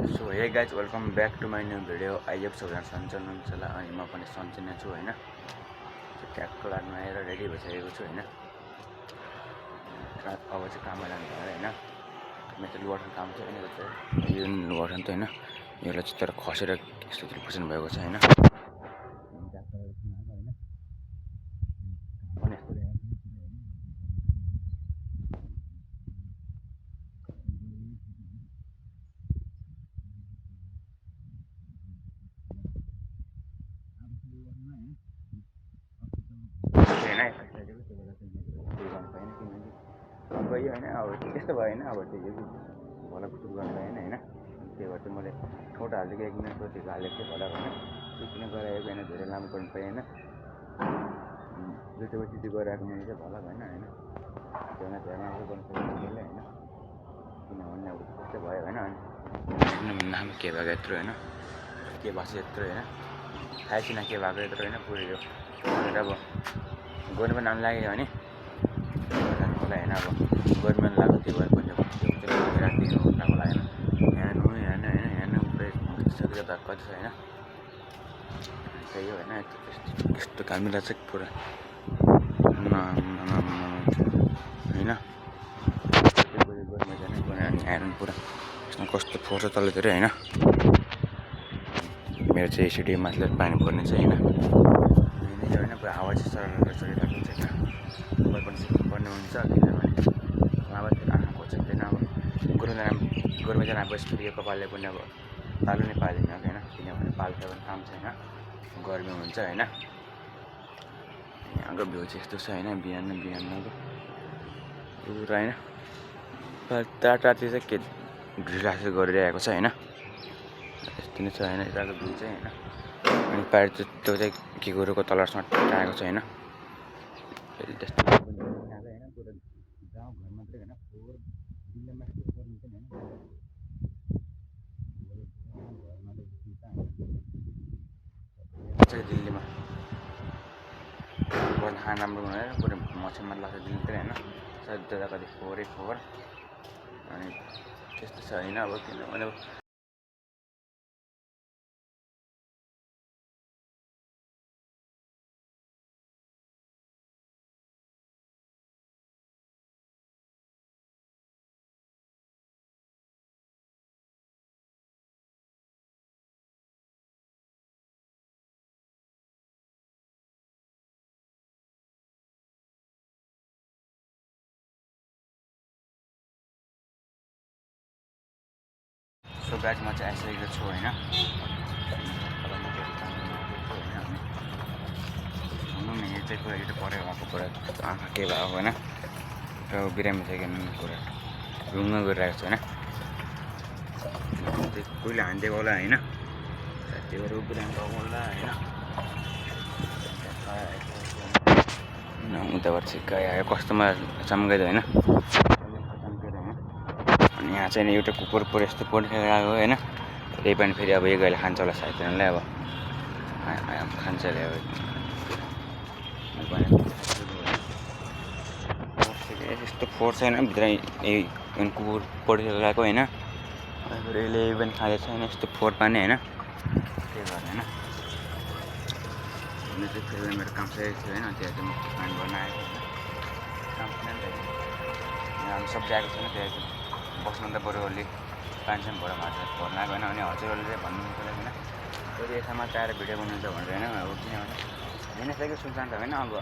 So hey guys welcome back to my new video. आइएफ सबैजना सन्चै हुनुहुन्छ होला अनि म पनि सन्चै नै छु होइन। ट्यागको लागमा आएर रेडी भइसकेको छु होइन। अब चाहिँ काममा जानु पर्यो होइन। मेरो चाहिँ लुवासन काम छ होइन। यो लुवासन त होइन, यसलाई चाहिँ तर खसेर यस्तोतिर खुसिनु भएको छ होइन। गयो होइन। अब त्यस्तो भयो होइन। अब त्यो भला कुचुर गर्नु भएन होइन। त्यही भएर चाहिँ मैले छोटो हालिदिएको 1 मिनट जति हालेको थिएँ भला होइन। त्यति नै गराएको होइन, धेरै लामो गर्नु पाएन। जति त्यति गराएको मैले चाहिँ भला भएन होइन। त्यो नै धेरै लामो गर्नु पाएन होइन। किनभने अब त्यस्तै भयो होइन। अनि नाम के भएको यत्रो होइन, के भएको छ यत्रो होइन, थाहै छैन के भएको यत्रो होइन। पुरै यो अब गर्नु नाम लाग्यो भने होला होइन। अब गभर्मेन्ट लाग्यो त्यो भएर पनि राति उठ्नको लागेन। हेर्नु होइन, हेर्नु पुरै सक्यो त कति छ होइन। त्यही हो होइन। यस्तो कामिला चाहिँ पुरा होइन। अनि आइरन पुरा कस्तो फोर्छ तलतिर होइन। मेरो चाहिँ एसिडी माथिबाट पानी पर्ने चाहिँ होइन। होइन पुरा हावा चाहिँ चलिरहेको छ होइन। मोबाइल पनि सिक्नुपर्ने हुन्छ किनभने हावातिर आँखा खोज्दैन। अब गोरुमा जान आएपछि फेरि यो कपालले पनि अब पाल्नु नै पाल्दैन होइन। किनभने पाल्दा पनि काम छैन, गर्मी हुन्छ होइन। यहाँको भ्यू चाहिँ यस्तो छ होइन। बिहानको पुरा होइन। राति चाहिँ के ढिलास गरिरहेको छ होइन। यस्तो नै छ होइन यताको भ्यू चाहिँ होइन। अनि पाहाड चाहिँ त्यो चाहिँ के गोरुको तलरसँग टाँगेको छ होइन। त्यस्तो होइन पुरा गाउँघर मात्रै होइन, फोहोर दिल्लीमा यस्तो फोहोर हुन्छ नि होइन। दिल्लीमा बस्न खान राम्रो हुँदैन, पुरै मच्छर लाग्छ दिल्लीतिर होइन। सायद जग्गा कति फोहोरै फोहोर। अनि त्यस्तो छ होइन। अब किनभने सो गाइज म चाहिँ आइसकेको छु होइन। हुनु नि यो चाहिँ पुरा यो परेको भएको पुरा आँखा के भएको होइन। र बिरामी चाहिँ पुरा रुङ्ग गरिरहेको छ होइन। कोहीले हानिदिएको होला होइन। त्यही भएर बिरामी भएको होला होइन। उताबाट चाहिँ गाई आयो, कस्तोमा चम्काइदियो होइन। अनि यहाँ चाहिँ एउटा कुकुर पुरै यस्तो पोर्खेर आएको होइन। त्यही पनि फेरि अब यो गाईले खान्छ होला सायद तिनीहरूलाई। अब खान्छ अरे अब यस्तो फोहोर छैन भित्र। कुकुर पोर्खेर गएको होइन। यसले पनि खाँदैछ होइन। यस्तो फोहोर पानी होइन। त्यही भएर होइन। हुनु चाहिँ फेरि मेरो काम सकेको थियो होइन। त्यहाँ चाहिँ म पानी भर्न आएको होइन। काम छैन नि त यहाँ सब्जी आएको छैन। त्यहाँ चाहिँ बस्नु त बरु अलि पानी चाहिँ भर्न आएको होइन। अनि हजुरहरूले चाहिँ भन्नु होइन कहिले यसमा चाहिँ आएर भिडियो बनाउँछ भनेर होइन। अब किनभने हिँडिसकेको सुल्तान त होइन। अब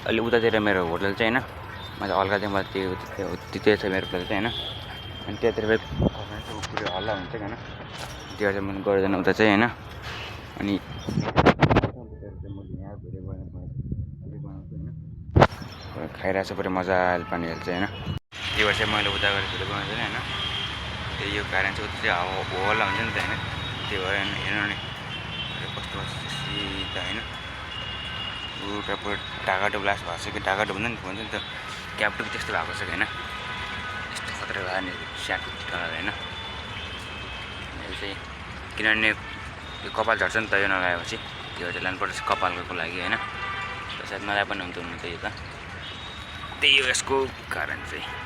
अलि उतातिर मेरो होटल चाहिँ होइन। म चाहिँ हल्कादेखि त्यो छ मेरो प्लेस चाहिँ होइन। अनि त्यतातिर पुरै हल्ला हुन्छ कि होइन। त्यो चाहिँ मैले गर्दैन उता चाहिँ होइन। अनि खाइरहेको छ पुरै मजाले पानीहरू चाहिँ होइन। त्यो भएर चाहिँ मैले उता गरेर भिडियो बनाउँदैन होइन। त्यही यो कारण चाहिँ उता चाहिँ हल्ला हुन्छ नि त होइन। त्यो भएर हेर्नु नि कस्तो सिधा होइन। उता पुरा ढाकाटो ब्लास्ट भएको छ कि ढाकाटो भन्दा नि भन्छ नि त क्यापटो त्यस्तो भएको छ कि होइन। यस्तो खतरा भयो नि स्याएको होइन। यो चाहिँ किनभने यो कपाल झर्छ नि त यो नलागेपछि। त्यो चाहिँ लानुपर्छ कपालको लागि होइन। सायद मलाई पनि हुनु त यो त त्यही हो यसको कारण चाहिँ।